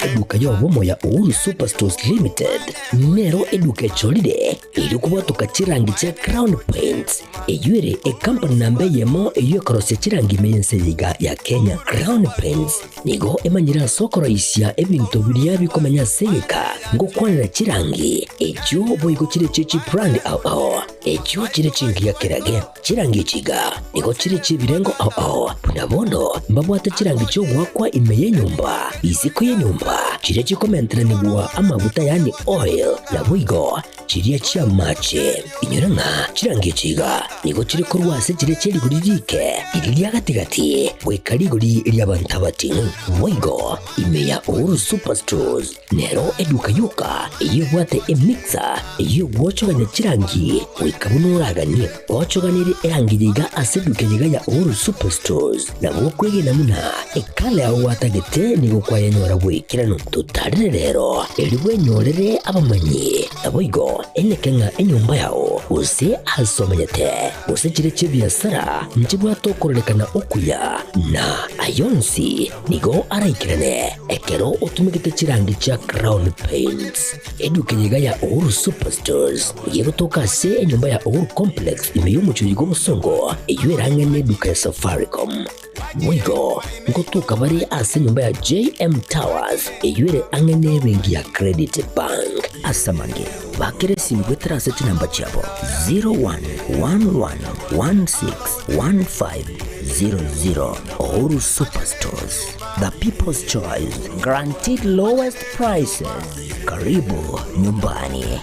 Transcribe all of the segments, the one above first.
Eduka y'obomo ya Uhuru Superstores Limited nero eduka echorire erio kobwatoka chirangi chia Crown Paints, eyio ere ekampani namba eyemo eyio ekorosia chirangi ime y'ense eye iga ya Kenya. Crown Paints nigo emanyire ase okoroisia ebinto biria bikomenya ase egeka ngokwanera chirangi echio boigo chire chie chibrand ao ao echio chire chingiya kerage. Chirangi echi iga nigo chire chi'ebirengo ao ao, buna bono mbabwate chirangi chi'ogoakwa ime y'enyomba, isiko y'enyomba, chiria chikomenteranigwa amaguta yaani oil, naboigo chiria chi'amache. Inyora ng'a chirangi echi iga nigo chire korwa ase chiria chie rigori riike, riria ria gati-gati, goika rigori ri'abanto abating'u. Boigo ime ya Uhuru Superstores Nero eduka yoka eyio ebwate emixer eyio egwochogania chirangi goika buna oraganie. Gochoganerie erangi eye iga ase eduka eye iga ya Uhuru Superstores nabo okwegena buna ekala yao gwatagete nigo kwayenyora bw'ekeranu. Totarere rero erio bwenyorere abamanyi naboigo eneke ng'a enyomba yao gose ase omenyete gose chire chi'ebiasara nchibwate okororekana okuya na ayonsi Nigo araikerane ekero otumegete chirangi chia Crown Paints. Eduka eye iga ya Uhuru Superstores nigo egotoka ase enyomba ya Uhuru Complex ime y'omochie oyo bw'obosongo eyio erang'e neduka ya Safaricom. Boigo ngotoka bare ase enyomba ya JM Towers eyio ere ang'e nebenki ya Credit Bank. Ase amange, bakera esimi goetera ase chinamba chiabo 0111161500. Uhuru Superstores, the people's choice, guaranteed lowest prices. Karibu nyumbani.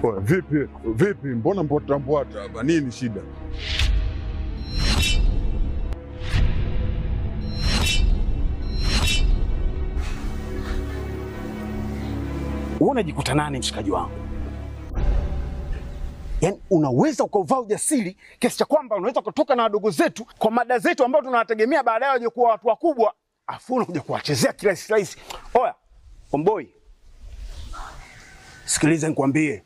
Oya, vipi vipi, mbona mbwata mbwata hapa, nini shida? Wewe unajikuta nani mshikaji wangu? Yaani unaweza ukauvaa ujasiri kiasi cha kwamba unaweza kutoka na wadogo zetu kwa mada zetu ambao tunawategemea baadaye waje kuwa watu wakubwa, afu unakuja kuwachezea kirahisi rahisi. Oya, omboi, sikiliza nikwambie,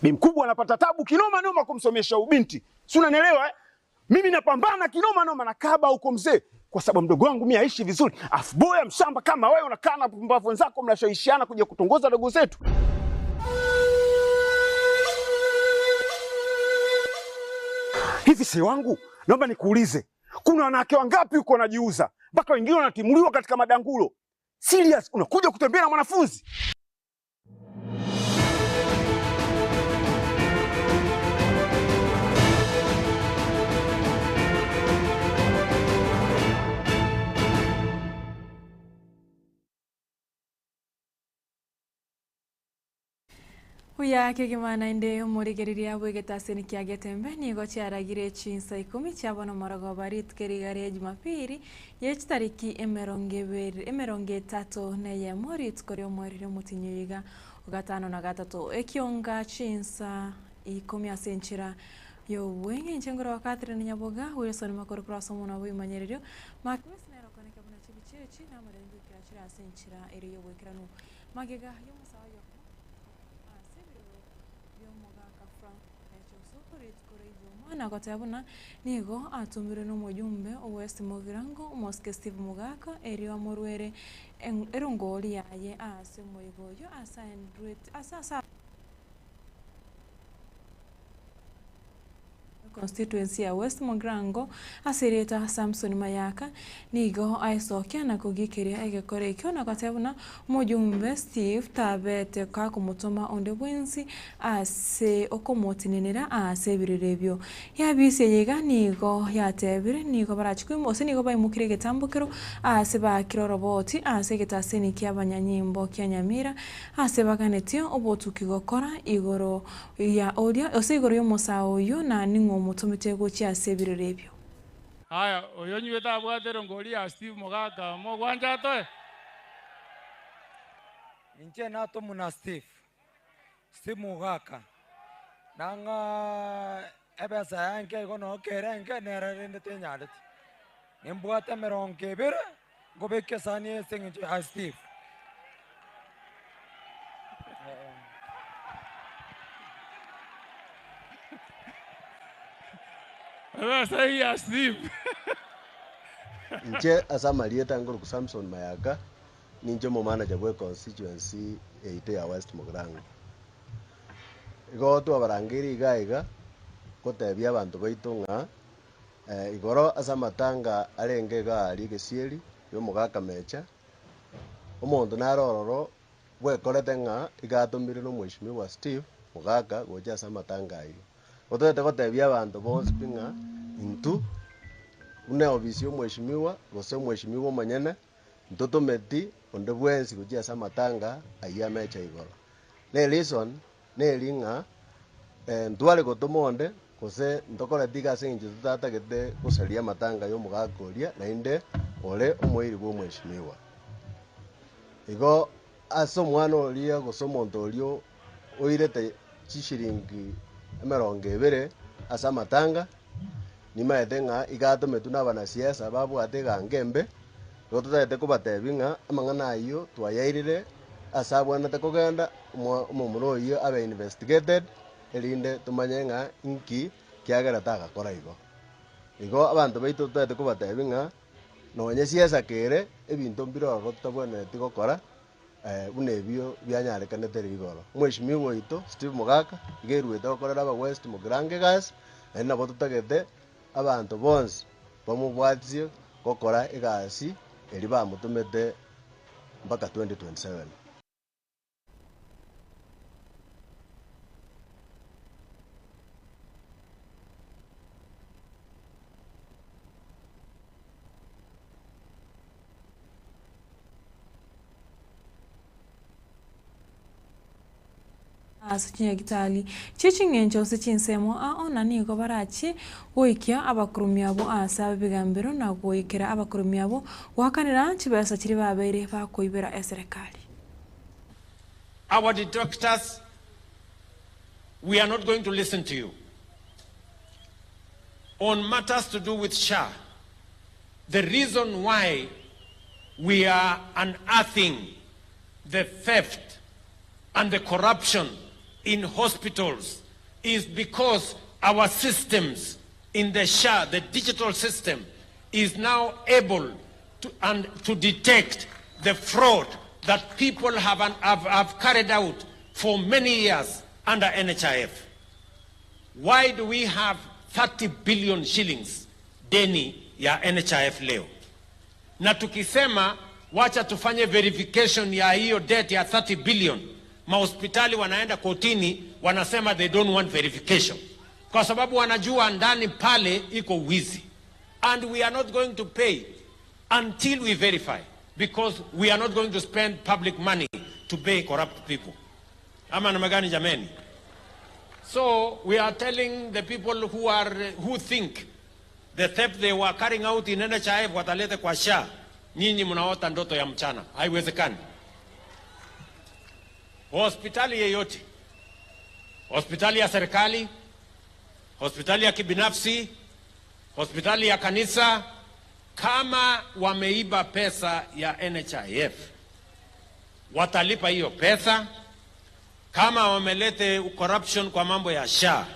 bi mkubwa anapata tabu kinoma noma kumsomesha ubinti, si unanielewa eh? Mimi napambana kinoma noma na kaba huko mzee, kwa sababu mdogo wangu mimi aishi vizuri, afu boya mshamba kama wewe unakaa na pumbavu wenzako mnashawishiana kuja kutongoza dogo zetu. Hivi si wangu, naomba nikuulize, kuna wanawake wangapi huko wanajiuza mpaka wengine wanatimuliwa katika madangulo? Serious, unakuja kutembea na mwanafunzi? Buya kegima naende omorigereria bw'egetaseni kia Getembe nigo chiaragire chinsa ikomi chia bono morogoba rituko riga ria Jumapili ye chitariki emerongo ebere emerongo etato na eyemo rituko ri'omoerio omotinyi oyo iga ogatano na gatato ekionga chinsa ikomi ase enchera y'obweng'e inche ngorwa Catherine Nyaboga Wilson Makori korwa ase omonwa bw'ebimanyererio Mark West nere okoneke buna chibicha echi namarembe goikera chire ase enchera ere y'oboikeranu magega y'omosae oyomo Ase ebirero bi'omogaka Frank Echoso rituko ria Ijumaa na goteba buna nigo atomirwe nomojumbe o West Mugirango omosike Steve Mogaka erio amorwere erongori yaye ase omoyega oyio ase aenderwete ase ase Constituency ya West Mugirango ase erieta Samson Mayaka nigo aesokia na kogikeria egekora ekio na goteba buna omojumbe Steve tabete gakomotoma onde bwensi ase okomotenenera ase ebirero ebio. Eabisi eye iga nigo yatebire nigo barachie koimoka gose nigo baimokire egetambokero ase baakire oroboti ase egetaseni kiabanyanyimbo kia Nyamira ase baganetie obotuki gokora igoro Ya oria, gose igoro y'omosaa oyio, na ning'o omotomete gochia ase ebirero ebio? Aya, oyonywete abwate erongori ya Steve Mogaka, mogwancha atoe? Inche natomwa na Steve, Steve Mogaka, nang'a ebesa yaye nke igo noo kere enke nere rende tenyareti. Nimbwate emerongo ebere. Nkobeka esani ase eng'encho ya Steve. Ebesa eyio ya Steve. Inche ase amarieta nkorokwa Samson Mayaka, ninche omomanager bwe constituency yaito ya West Mugirango. Igo twabarangeire iga iga, gotebia abanto baito ng'a igoro ase amatanga arenge iga aria egesieri ya omogaka Mecha, omonto nare ororo bwekorete ng'a iga atomire na omweshimiwa Steve Mogaka gocha ase amatanga ayio. Otagete gotebia abanto bonsi pi ng'a intwe buna eofisi ya omweshimiwa gose omweshimiwa omonyene, ntotometi onde bwensi gochia ase amatanga ayio amecha igoro. Ne ereason neri ng'a ntware gotoma onde gose ntokoreti iga ase eng'encho totatagete gosaria amatanga ya omogaka oria naende ore omoiri bwa omweshimiwa. Igo ase omwana oria gose omonto oria oirete chishilingi emerongo ebere ase amatanga, nimaete ng'a iga atometwe na abanasiasa babwate egango embe, igo totagete kobatebia ng'a amang'ana ayio twayairire ase abwenerete kogenda, omomura oyio abe investigated, erinde tomanye ng'a inki kiagera tagakora igo. Igo abanto baito totagete kobatebia ng'a nonye siasa kere, ebinto mbire ororo totabwenereti gokora. Buna ebio bianyarekanete riria igoro. Omweshimiwa oito Steve Mogaka iga eruete gokorera aba West Mugirango egasi, naende nabo totagete abanto bonsi bamobwatisie gokora egasi eria bamotomete mpaka 2027. Ase chinyagitari chie ching'encho ase chinsemo ao na nigo barachie goikia abakoromia abwo ase ab'ebigambero na goikera abakoromia abwo goakanera chibesa chiria babeire bakoibera eserekari. Our detractors, we are not going to listen to you on matters to do with SHA. The reason why we are unearthing the theft and the corruption in hospitals is because our systems in the SHA, the digital system, is now able to, and to detect the fraud that people have, have, have carried out for many years under NHIF. Why do we have 30 billion shillings deni ya NHIF leo? Na tukisema wacha tufanye verification ya hiyo debt ya 30 billion, mahospitali wanaenda kotini, wanasema they don't want verification kwa sababu wanajua ndani pale iko wizi, and we are not going to pay until we verify because we are not going to spend public money to pay corrupt people. Ama namna gani jameni? So we are telling the people who are who think the theft they were carrying out in NHIF watalete kwa SHA, nyinyi mnaota ndoto ya mchana, haiwezekani. Hospitali yeyote, hospitali ya serikali, hospitali ya kibinafsi, hospitali ya kanisa, kama wameiba pesa ya NHIF watalipa hiyo pesa. Kama wamelete corruption kwa mambo ya SHA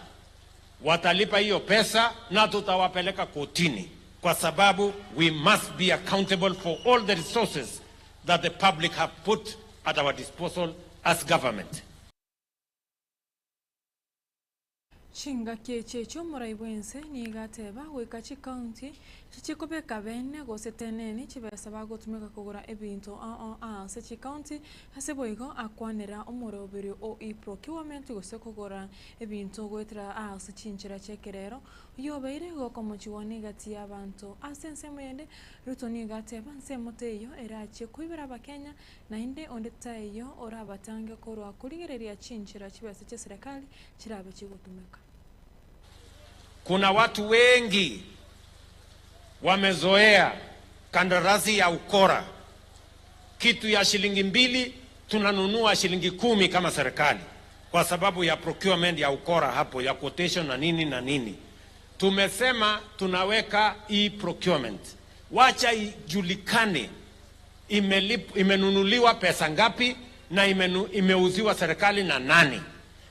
watalipa hiyo pesa na tutawapeleka kotini, kwa sababu we must be accountable for all the resources that the public have put at our disposal as government. Chingaki echi echio omorai bw'ense nigo ateba goika chikaunti chichikobeka bene gose teneni chibesa bagotumeka kogora ebinto ao ao ase chikaunti ase boigo akwanera omoroberi o e-procurement gose kogora ebinto goetera ase chinchera chi'ekerero oyio obeire gokomochigwa negati y'abanto. Ase ensemo yende Ruto nigo ateba nsemo teiyo erachie koibera abakenya naende onde taiyo orabatange korwa korigereria chinchera chibesa chi'eserekari chirabe chigotumeka. Kuna watu wengi wamezoea kandarasi ya ukora, kitu ya shilingi mbili tunanunua shilingi kumi kama serikali, kwa sababu ya procurement ya ukora hapo ya quotation na nini na nini. Tumesema tunaweka e-procurement, wacha ijulikane imelip, imenunuliwa pesa ngapi na imenu, imeuziwa serikali na nani,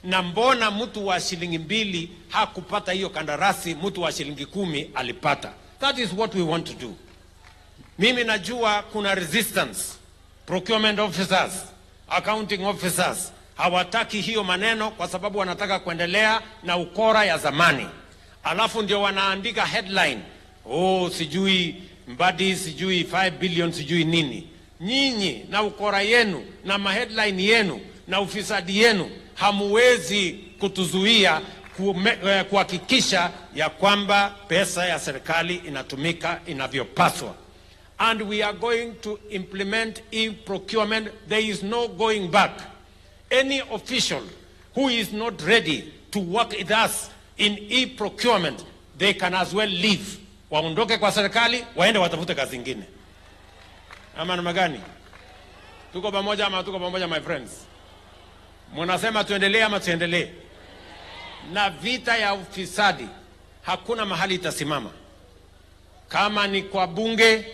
na mbona mtu wa shilingi mbili hakupata hiyo kandarasi, mtu wa shilingi kumi alipata? That is what we want to do. Mimi najua kuna resistance, procurement officers, accounting officers hawataki hiyo maneno kwa sababu wanataka kuendelea na ukora ya zamani, alafu ndio wanaandika headline, oh, sijui Mbadi, sijui 5 billion, sijui nini. Nyinyi na ukora yenu na maheadline yenu na ufisadi yenu hamuwezi kutuzuia kuhakikisha ya kwamba pesa ya serikali inatumika inavyopaswa and we are going to implement e-procurement. There is no going back. Any official who is not ready to work with us in e-procurement, they can as well leave. Waondoke kwa serikali, waende watafute kazi ingine. Ama namna gani? Tuko pamoja ama tuko pamoja my friends? Mnasema tuendelee ama tuendelee? Na vita ya ufisadi hakuna mahali itasimama kama ni kwa bunge,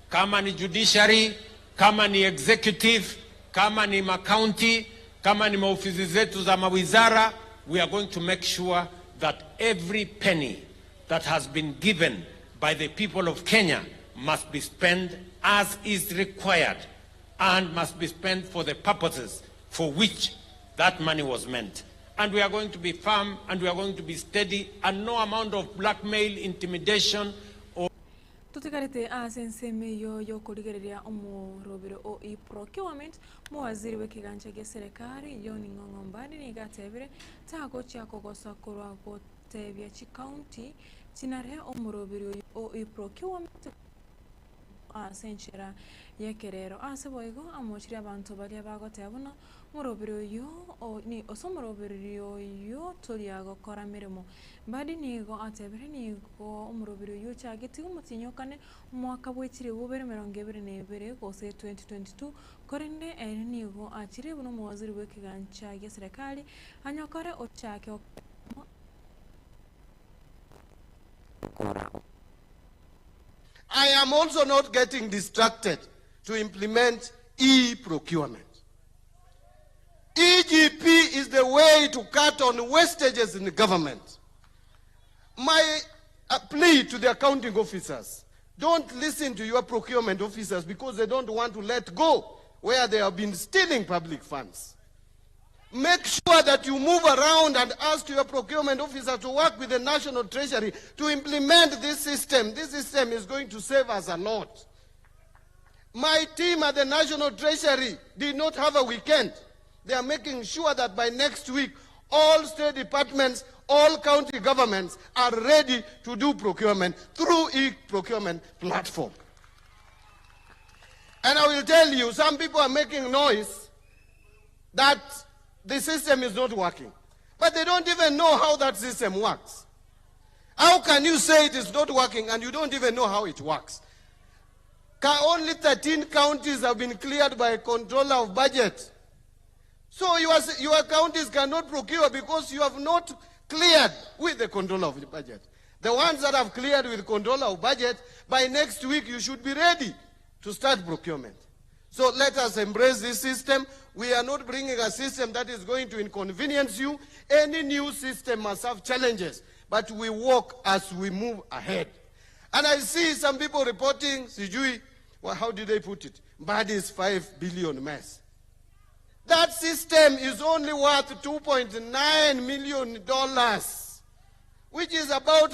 kama ni judiciary, kama ni executive, kama ni makaunti, kama ni maofisi zetu za mawizara, we are going to make sure that every penny that has been given by the people of Kenya must be spent as is required and must be spent for the purposes for which that money was meant. And we are going to be firm and we are going to be steady and no amount of blackmail, intimidation, or Tutigarĩte ase ensemo eyio yokorigereria omorobero o e-procurement, mowaziri bw'ekegancha gia serikali John Ng'ong'o Mbadi nigo atebire tagochia kogosa korwa gotebia chikaunti chinare omoroberi oyo o e-procurement ase enchera y'ekerero. Ase boigo amochirie abanto baria bagoteba buna omoroberi oyo o- ni ase omoroberi oyo toria gokora mirimo. Mbadi nigo atebire nigo omoroberi oyo ochagetigwe omotinyokane omwaka bwa echiribu bibere emerongo ebere na ebere gose 2022 korende ere nigo achire buna omowaziri bwa ekegancha gia serikali anyokore ochake I am also not getting distracted to implement e-procurement. EGP is the way to cut on wastages in government. My plea to the accounting officers, don't listen to your procurement officers because they don't want to let go where they have been stealing public funds. Make sure that you move around and ask your procurement officer to work with the National Treasury to implement this system. This system is going to save us a lot. My team at the National Treasury did not have a weekend. They are making sure that by next week, all state departments, all county governments are ready to do procurement through e-procurement platform. And I will tell you, some people are making noise that the system is not working. But they don't even know how that system works. How can you say it is not working and you don't even know how it works? Only 13 counties have been cleared by a controller of budget. So your, your counties cannot procure because you have not cleared with the controller of the budget. The ones that have cleared with controller of budget, by next week you should be ready to start procurement. So let us embrace this system. We are not bringing a system that is going to inconvenience you. Any new system must have challenges, but we walk as we move ahead. And I see some people reporting, Sijui, well, how did they put it? Mbadi's 5 billion mess. That system is only worth $2.9 million, which is about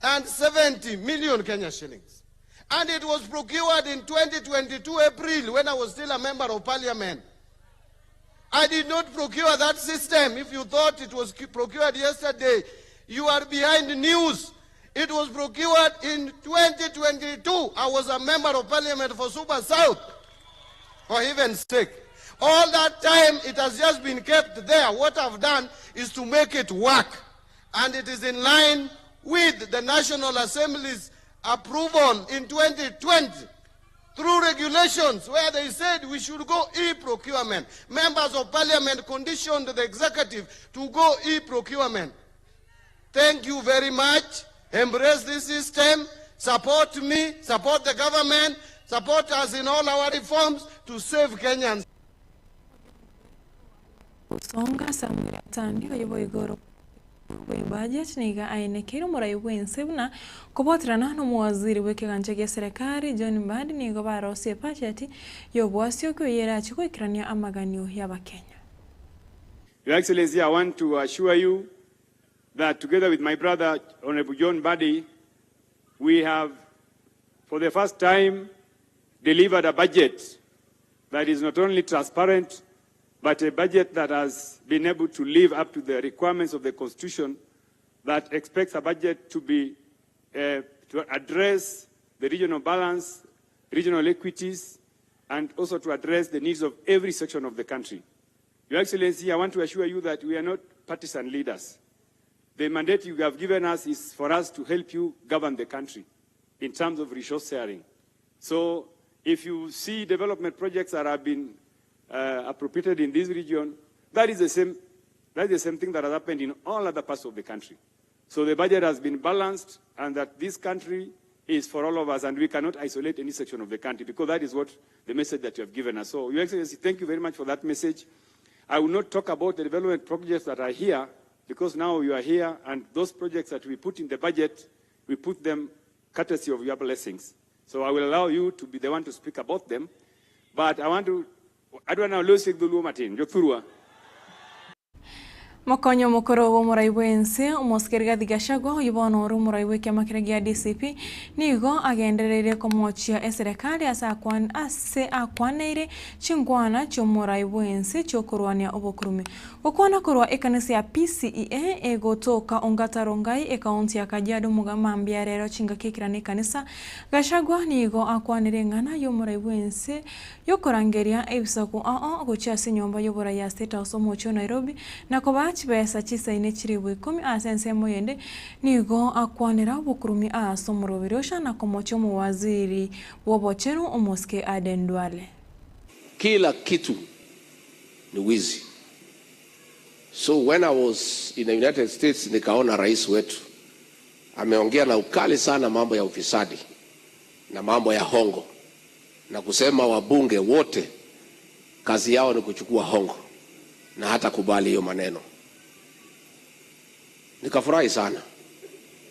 370 million Kenya shillings. And it was procured in 2022 April when I was still a member of parliament. I did not procure that system. If you thought it was procured yesterday, you are behind news. It was procured in 2022. I was a member of parliament for Super South. For heaven's sake. All that time, it has just been kept there. What I've done is to make it work. And it is in line with the National Assembly's approval in 2020 through regulations where they said we should go e-procurement. Members of parliament conditioned the executive to go e-procurement. Thank you very much. Embrace this system. Support me. Support the government. Support us in all our reforms to save Kenyans. Gosonga Samuel Atandi oyo boigo ore bwe budget nigo aenekeire omorai bwense buna kobwaterana nomowaziri bw'ekegancha gia serekari John Mbadi nigo barosie ebudget y'obwasioki oyio erache goikerania amaganio y'abakenya. Your Excellency, I want to assure you that together with my brother Honorable John Mbadi, we have for the first time delivered a budget that is not only transparent but a budget that has been able to live up to the requirements of the Constitution that expects a budget to be uh, to address the regional balance, regional equities, and also to address the needs of every section of the country. Your Excellency, I want to assure you that we are not partisan leaders. The mandate you have given us is for us to help you govern the country in terms of resource sharing. So if you see development projects that have been uh, appropriated in this region, that is the same, that is the same thing that has happened in all other parts of the country. So the budget has been balanced and that this country is for all of us and we cannot isolate any section of the country because that is what the message that you have given us. So, Your Excellency, thank you very much for that message. I will not talk about the development projects that are here because now you are here and those projects that we put in the budget, we put them courtesy of your blessings. So I will allow you to be the one to speak about them. But I want to, adwa na lose dholuo matin, jothurwa. Mokonyi omokoro bw'omorai bw'ense, omosike Rigathi Gachagua, oyio bono ore omorai bw'ekiama keria gia DCP, nigo agendereire komochia eserekari ase akwan ase akwaneire chinkwana chi'omorai bw'ense chi'okorwania obokurume. Gokwana korwa ekanisa ya PCEA egotoka Ongata Rongai, ekaunti ya Kajiado omoga mambia rero chingaki ekero nekanisa, Gachagua nigo akwanire eng'ana y'omorai bw'ense y'okorangeria ebisaku ao gochia ase enyomba y'oborai ya State House omochie o Nairobi na kobaa chibesa chisaine chiribu ikomi ase ensemo yende nigo akwanera obokurumi ase omoroberi ocha na komochia omowaziri bw'obochenu omosike Aden Duale. Kila kitu ni wizi. So when I was in the United States nikaona rais wetu ameongea na ukali sana mambo ya ufisadi na mambo ya hongo na kusema wabunge wote kazi yao ni kuchukua hongo na hata kubali hiyo maneno. Nikafurahi sana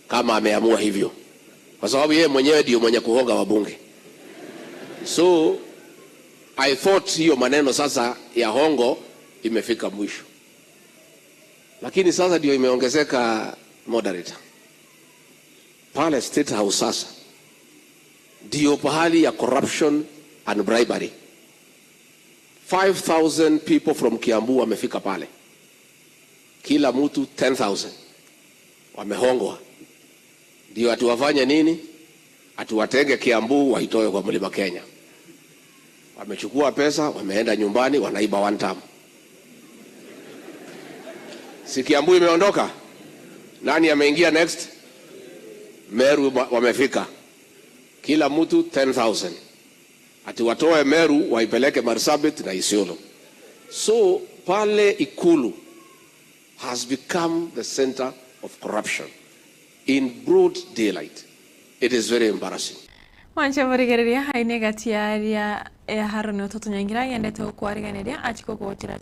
kama ameamua hivyo, kwa sababu yeye mwenyewe ndio mwenye kuhonga wabunge. So I thought hiyo maneno sasa ya hongo imefika mwisho, lakini sasa ndio imeongezeka moderator pale State House. Sasa ndio pahali ya corruption and bribery. 5000 people from Kiambu wamefika pale, kila mtu 10000 wamehongwa, ndio atuwafanye nini? Atuwatenge Kiambu waitoe kwa mlima Kenya. Wamechukua pesa, wameenda nyumbani, wanaiba one term. Si Kiambu imeondoka? Nani ameingia next? Meru wamefika, kila mtu 10000 ati watoe Meru waipeleke Marsabit na Isiolo. So pale Ikulu has become the center of corruption in broad daylight. It is very embarrassing. Mwanche morigereria aine gati yaria ya Haroni ototonyangira agendete gokwarigeneria achie kogochera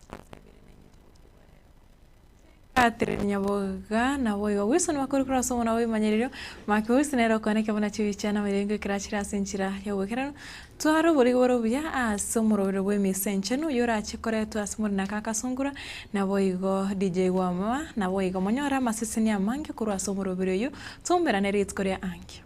Catherine Nyaboga na boigo Wilson makori korwa ase omwana bw'ebimanyererio Mark Wilson nere okoaneka buna chibicha na emerengo ekerachire ase enchera ya oboikeranu tware oborigi bore obuya ase omorobero bw'emisa enchenu oyio orache koretwa ase more na Kaka Sungura naboigo DJ Wamama naboigo monyore amaseseni amange korwa ase omorobero oyio toumerane rituko ria ankio.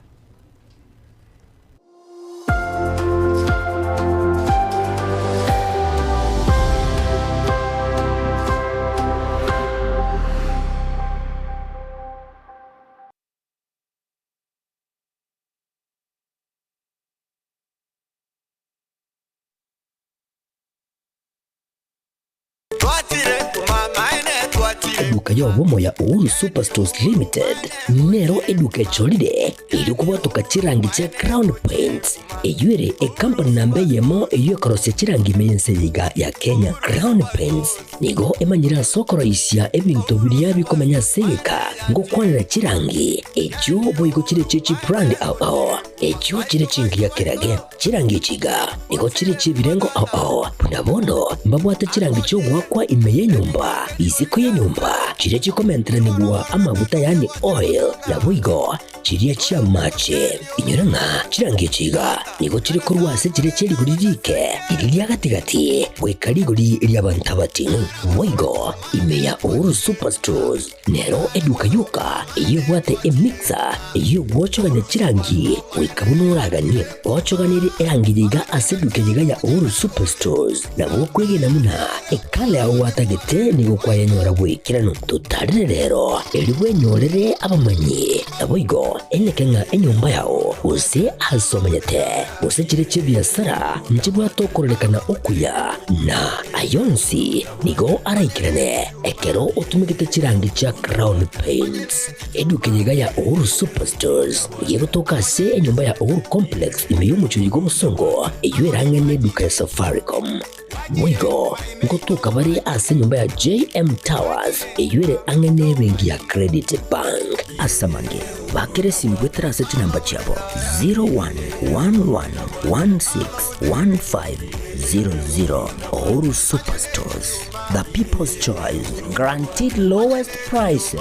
Eduka y'obomo ya Uhuru Superstores Limited nero eduka echorire erio kobwatoka chirangi chia Crown Paints eyio ere ecompany namba eyemo eyio ekorosia chirangi ime y'ense eye iga ya Kenya. Crown Paints nigo emanyire ase okoroisia ebinto biria bikomenya ase egeka ngokwanera chirangi echio boigo chire chie chibrand ao ao. Echio chire chingiya kerage. Chirangi echi iga nigo chire chi'ebirengo ao ao, buna bono mbabwate chirangi chi'ogoakwa ime y'enyomba, isiko y'enyomba, chiria chikomenteranigwa amaguta yaani oil, naboigo chiria chi'amache. Inyora ng'a chirangi echi iga nigo chire korwa ase chiria chie rigori riike, riria ria gati-gati, goika rigori ri'abanto abating'u. Boigo ime ya Uhuru Superstores Nero eduka yoka eyio ebwate emixer eyio egwochogania chirangi goika buna oraganie. Gochoganerie erangi yiga ase eduka yiga ya Uhuru Superstores nabo okwegena buna ekala yao gwatagete nigo kwayenyora bwaikeranu. Totarere rero erio bwenyorere abamanyi naboigo eneke ng'a enyomba yao gose ase omenyete gose chire chi'ebiasara nchibwate okororekana okuya na ayonsi Nigo araikerane ekero otumegete chirangi chia Crown Paints. Eduka eye iga ya Uhuru Superstores nigo egotoka ase enyomba ya Uhuru Complex ime y'omochie bw'obosongo eyio erang'e neduka ya Safaricom. Boigo ngotoka bare ase enyomba ya JM Towers eyio ere ang'e nebenki ya Credit Bank. Ase amange, bakera esimi goetera ase chinamba chiabo 0111161500. Uhuru Superstores, the people's choice, guaranteed lowest prices.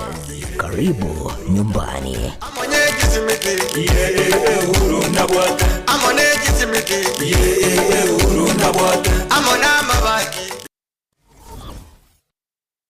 Karibu nyumbani.